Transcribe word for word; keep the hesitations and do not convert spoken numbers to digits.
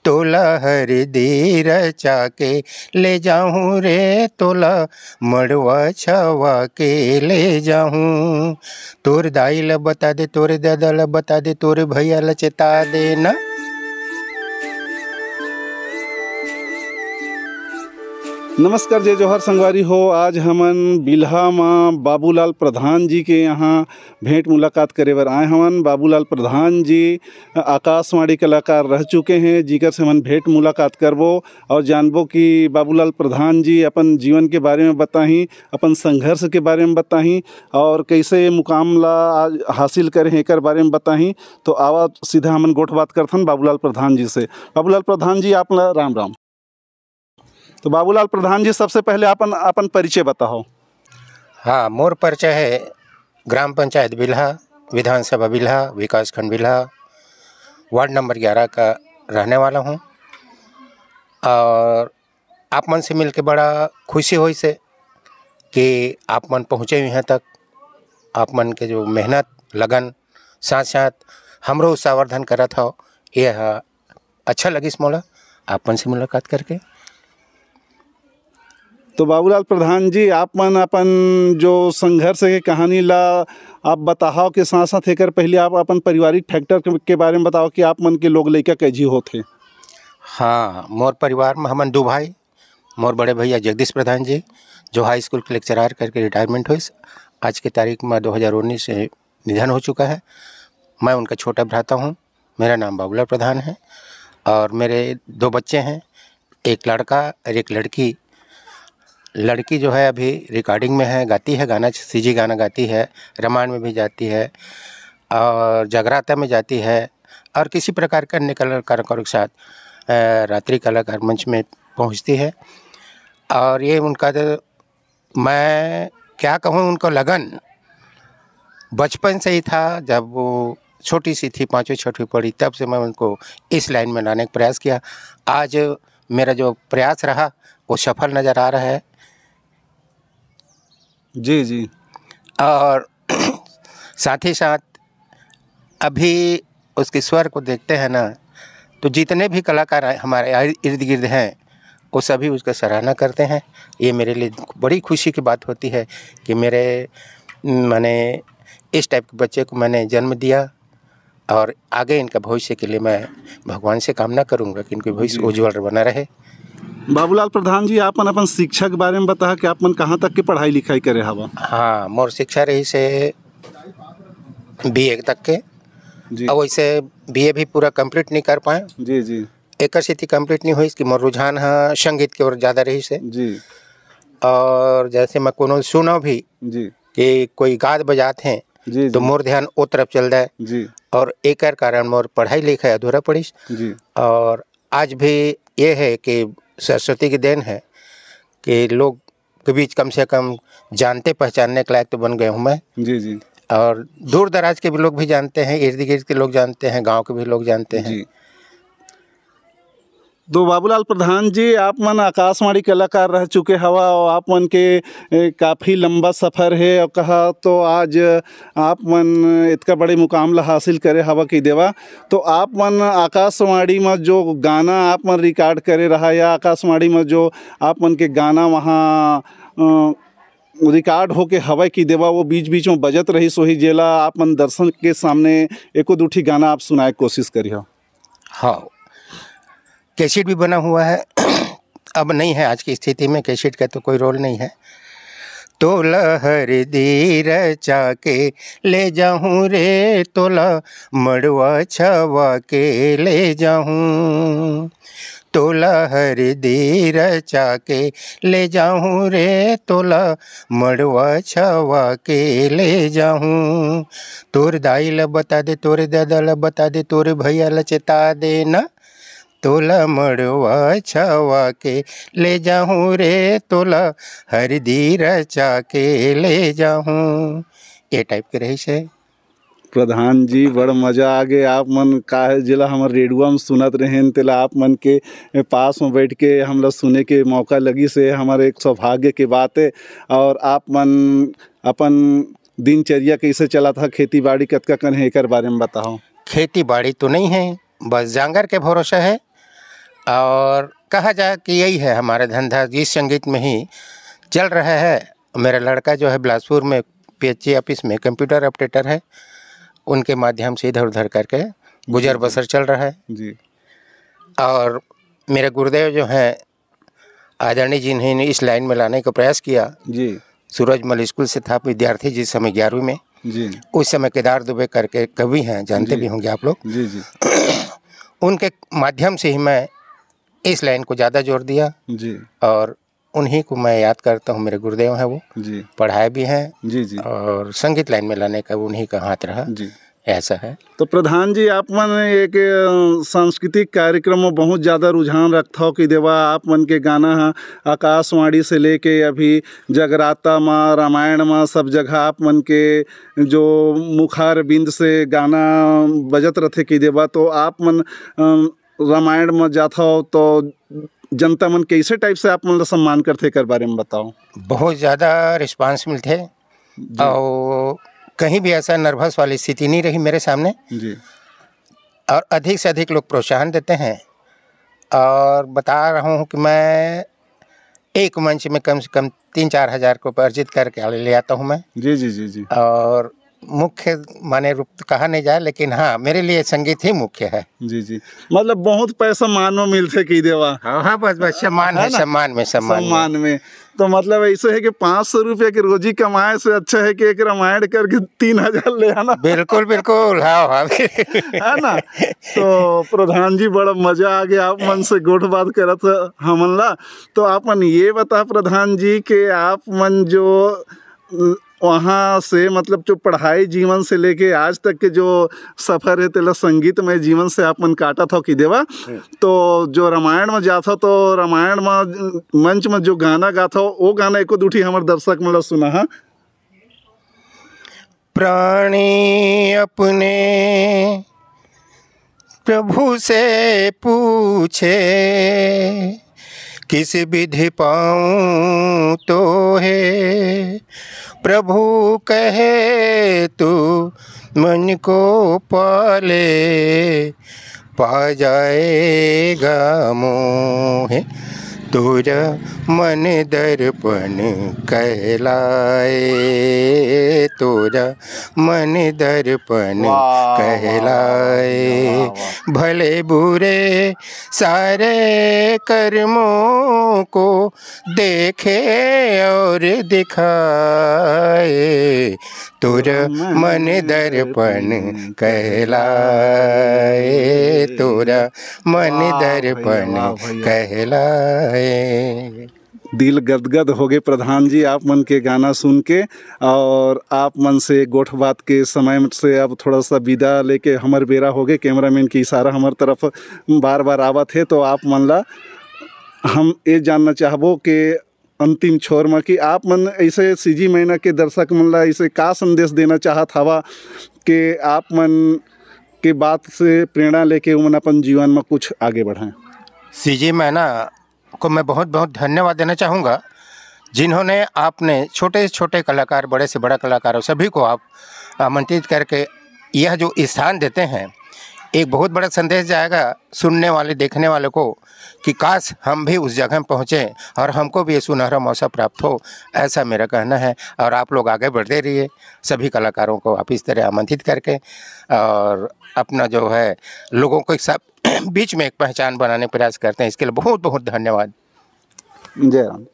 तोला हरदी रचा के ले जाहूँ रे, तोला मड़वा छवा के ले जाहूँ। तोर दाई ल बता दे, तोर ददा ल बता दे, तोर भैया ल चेता देना। नमस्कार, जय जोहार संगवारी हो। आज हमन बिल्हा म बाबूलाल प्रधान जी के यहाँ भेंट मुलाकात करे बर आए हवन। बाबूलाल प्रधान जी आकाशवाणी कलाकार रह चुके हैं, जिकर से हमन भेंट मुलाकात करबो और जानबो कि बाबूलाल प्रधान जी अपन जीवन के बारे में बताही, अपन संघर्ष के बारे में बताही और कैसे ये मुकाम ला आज हासिल करे हैं, एकर बारे में बताही। तो आवा सीधा हमन गोठ बात करथन बाबूलाल प्रधान जी से। बाबूलाल प्रधान जी, आप ला राम राम। तो बाबूलाल प्रधान जी, सबसे पहले अपन, अपन परिचय बताओ। हाँ, मोर परिचय है ग्राम पंचायत बिल्हा, विधानसभा बिल्हा, विकासखंड बिल्हा, वार्ड नंबर ग्यारह का रहने वाला हूँ। और आप मन से मिलके बड़ा खुशी होइस हे कि आप मन पहुँचे यहाँ तक। आप मन के जो मेहनत, लगन, साथ-साथ हमरो उत्साहवर्धन करत हव, ये ह अच्छा लगिस मोला आप मन से मुलाकात करके। तो बाबूलाल प्रधान जी, आप मन अपन जो संघर्ष के कहानी ला आप बताहव के साथ-साथ एकर पहले आप अपन पारिवारिक factor के, के बारे में बताओ कि आप मन के लोग लइका कैजी होत हे? हाँ, मोर परिवार में हमन दू भाई, मोर बड़े भैया जगदीश प्रधान जी, जो हाई स्कूल के lecturer करके retirement होइस, आज के तारीख में दो हज़ार उन्नीस से निधन हो चुका है। मैं उनका छोटा भ्राता हूँ। मेरा नाम बाबूलाल प्रधान है और मेरे दो बच्चे हैं, एक लड़का और एक लड़की। लड़की जो है अभी recording में है, गाती है गाना, सीजी गाना गाती है, रामायण में भी जाती है और जगराता में जाती है और किसी प्रकार के अन्य कला-, कार्यक्रम के साथ, अ, रात्रि कलाकार मंच में पहुँचती है। और ये उनका तो, मैं क्या कहूँ, उनको लगन बचपन से ही था। जब वो छोटी सी थी, पाँचवीं छठवीं पढ़ी, तब से मैं उनको इस line में लाने का प्रयास किया। आज मेरा जो प्रयास रहा, वो सफल नज़र आ रहा है। जी, जी। और साथ ही साथ अभी उसके स्वर को देखते हैं ना, तो जितने भी कलाकार आए-, हमारे आइ-, इर्द गिर्द हैं, वो सभी उसका सराहना करते हैं। ये मेरे लिए बड़ी खुशी की बात होती है कि मेरे, माने, इस type के बच्चे को मैंने जन्म दिया और आगे इनका भविष्य के लिए मैं भगवान से कामना करूँगा कि इनका भविष्य जी। उज्जवल बना रहे। बाबूलाल प्रधान जी, आप मन अपन शिक्षा के बारे में बताहा कि आप मन कहाँ तक के पढ़ाई लिखाई करे हवा? हाँ, मोर शिक्षा रहिस हे B A तक के। जी। अब वैसे B A भी पूरा complete नहीं कर पाए। जी, जी। एकर सेती complete नहीं होइस कि मोर रुझान ह संगीत के ओर ज़्यादा रहिस हे। जी। और जैसे मैं कोनो सुनव भी जी। कि कोई गात बजात हे, जी, तो जी। मोर ध्यान ओ तरफ चल जाए। जी। और एकर कारण मोर पढ़ाई लिखाई अधूरा पड़िस। जी। और आज भी ये है कि सरस्वती की देन है कि लोग के बीच कम से कम जानते पहचानने के लायक तो बन गया हूँ मैं। जी, जी। और दूर दराज के भी लोग भी जानते हैं, इर्द गिर्द के लोग जानते हैं, गांव के भी लोग जानते हैं। जी। तो बाबूलाल प्रधान जी, आप मन आकाशवाणी कलाकार रह चुके हवा और आप मन के, ए, काफ़ी लंबा सफ़र है और कहा तो आज आप मन इतका बड़े मुकाम ला हासिल करे हवा कि देवा, तो आप मन आकाशवाणी में जो गाना आप मन record करे रहा या आकाशवाणी में जो आप मन के गाना वहाँ, अ, record होके हवय कि देवा, वो बीच-बीच में बजत रहिस होही, जेला आप मन दर्शक के सामने एको दू ठी गाना आप सुनाए के कोशिश करिहा। हाँ, कैसेट भी बना हुआ है। अब नहीं है, आज की स्थिति में कैसेट का तो कोई role नहीं है। तोला हरदी रचा के ले जाहूँ रे, तोला मड़वा छवा के ले जाहूँ। तोला हरदी रचा के ले जाहूँ रे, तोला मड़वा छवा के ले जाहूँ। तोर दाई ल बता दे, तोर ददा ल बता दे, तोर भैया ल चेता देना। तोला मड़वा छवा के ले जाहूँ रे, तोला हरदी रचा के ले जाहूँ। ये type के रहिस हे। प्रधान जी, बड़ मजा आ गे। आप मन का हे, जेला हमर रेडियो में सुनत रहेन, तेला आप मन के पास में बैठ के हमला सुने के मौका लगिस हे, हमर एक सौभाग्य के बात हे। और आप मन अपन दिनचर्या कैसे चलत हे, खेती बाड़ी कतका कन हे, एकर बारे में बताओ। खेती बाड़ी तो नहीं है, बस जांगर के भरोसा है। और कहा जाए कि यही है हमारा धंधा, गीत संगीत में ही चल रहा है। मेरा लड़का जो है बिलासपुर में पीएचई ऑफिस में कंप्यूटर ऑपरेटर है, उनके माध्यम से इधर उधर करके गुजर बसर चल रहा है। जी। और मेरे गुरुदेव जो हैं आदरणीय, जिन्हें इस लाइन में लाने का प्रयास किया, जी। सूरजमल स्कूल से था विद्यार्थी जिस समय ग्यारहवीं में, जी। उस समय केदार दुबे करके कवि हैं, जानते जी। भी होंगे आप लोग। जी। जी। उनके माध्यम से ही मैं इस लाइन को ज़्यादा जोर दिया जी। और उन्हीं को मैं याद करता हूँ। मेरे गुरुदेव हैं वो, जी। पढ़ाए भी हैं जी। जी। और संगीत लाइन में लाने का उन्हीं का हाथ रहा। जी। ऐसा है। तो प्रधान जी, आप मन एक अ, सांस्कृतिक कार्यक्रम में बहुत ज़्यादा रुझान रखथव कि देवा, आप मन के गाना ह आकाशवाणी से लेके अभी जगराता म, रामायण म, सब जगह आप मन के जो मुखार बिंद से गाना बजत रथे कि देवा, तो आप मन अ, रामायण म जाथव तो जनता मन कैसे टाइप से आप मन ला सम्मान करथे, एकर बारे में बताओ। बहुत ज़्यादा रिस्पांस मिलते हैं और कहीं भी ऐसा नर्वस वाली स्थिति नहीं रही मेरे सामने। जी। और अधिक से अधिक लोग प्रोत्साहन देते हैं। और बता रहा हूँ कि मैं एक मंच में कम से कम तीन चार हज़ार को अर्जित करके ले आता हूँ मैं। जी। जी। जी। जी। और मुख्य माने रूप तो कहा नहीं जाए, लेकिन हाँ, मेरे लिए संगीत ही मुख्य है। जी। जी। मतलब बहुत पैसा मान में मिलथे कि देवा। हाँ, हाँ, बस, बस, सम्मान है, है ना? सम्मान में, सम्मान में। सम्मान में। तो मतलब ऐसे है कि पाँच सौ रुपया की रोजी कमाए से अच्छा है कि एक रामायण करके तीन हज़ार ले आना। बिल्कुल, बिल्कुल, हाँ, हाँ। है ना? तो प्रधान जी, बड़ा मजा आ गया आप मन से गोठ बात करत हमन ला। तो आप मन ये बता प्रधान जी कि आप मन जो वहाँ से, मतलब, जो पढ़ाई जीवन से लेके आज तक के जो सफर है, तेला संगीतमय जीवन से आप मन काटत हो कि देवा, तो जो रामायण में जात हो, तो रामायण में मंच में जो गाना गात हो, वो गाना एको दुठी हमर दर्शक मन ला सुना हा। प्राणी अपने प्रभु से पूछे, किस विधि पाऊं तोहे। प्रभु कहे, तू मन को पाले, पा जाएगा मोहे। तोरा मन दर्पण कहलाए, तोरा मन दर्पण वाह, वाह, वाह, कहलाए। वाह, वाह। भले बुरे सारे कर्मों को देखे और दिखाए, तोरा मन दर्पण कहलाए, तोरा मन वाह भैया, दर्पण वाह भैया। कहलाए। दिल गदगद हो गए प्रधान जी, आप मन के गाना सुन के। और आप मन से गोठ बात के समय से अब थोड़ा सा विदा लेके हमर बेरा हो गए, कैमरामैन के इशारा हमर तरफ बार बार आवत है, तो आप मन ला हम ये जानना चाहबो कि अंतिम छोर में कि आप मन ऐसे सीजी मैना के दर्शक मन ला ऐसे का संदेश देना चाहत हवा कि आप मन के बात से प्रेरणा लेके उमन अपन जीवन में कुछ आगे बढ़ाएं। सीजी मैना को मैं बहुत बहुत धन्यवाद देना चाहूँगा, जिन्होंने, आपने छोटे से छोटे कलाकार, बड़े से बड़ा कलाकार, और सभी को आप आमंत्रित करके यह जो स्थान देते हैं, एक बहुत बड़ा संदेश जाएगा सुनने वाले, देखने वाले को कि काश हम भी उस जगह पहुँचें और हमको भी ये सुनहरा मौका प्राप्त हो, ऐसा मेरा कहना है। और आप लोग आगे बढ़ते रहिए, सभी कलाकारों को आप इस तरह आमंत्रित करके और अपना जो है लोगों को एक साथ बीच में एक पहचान बनाने का प्रयास करते हैं। इसके लिए बहुत बहुत धन्यवाद। जय राम।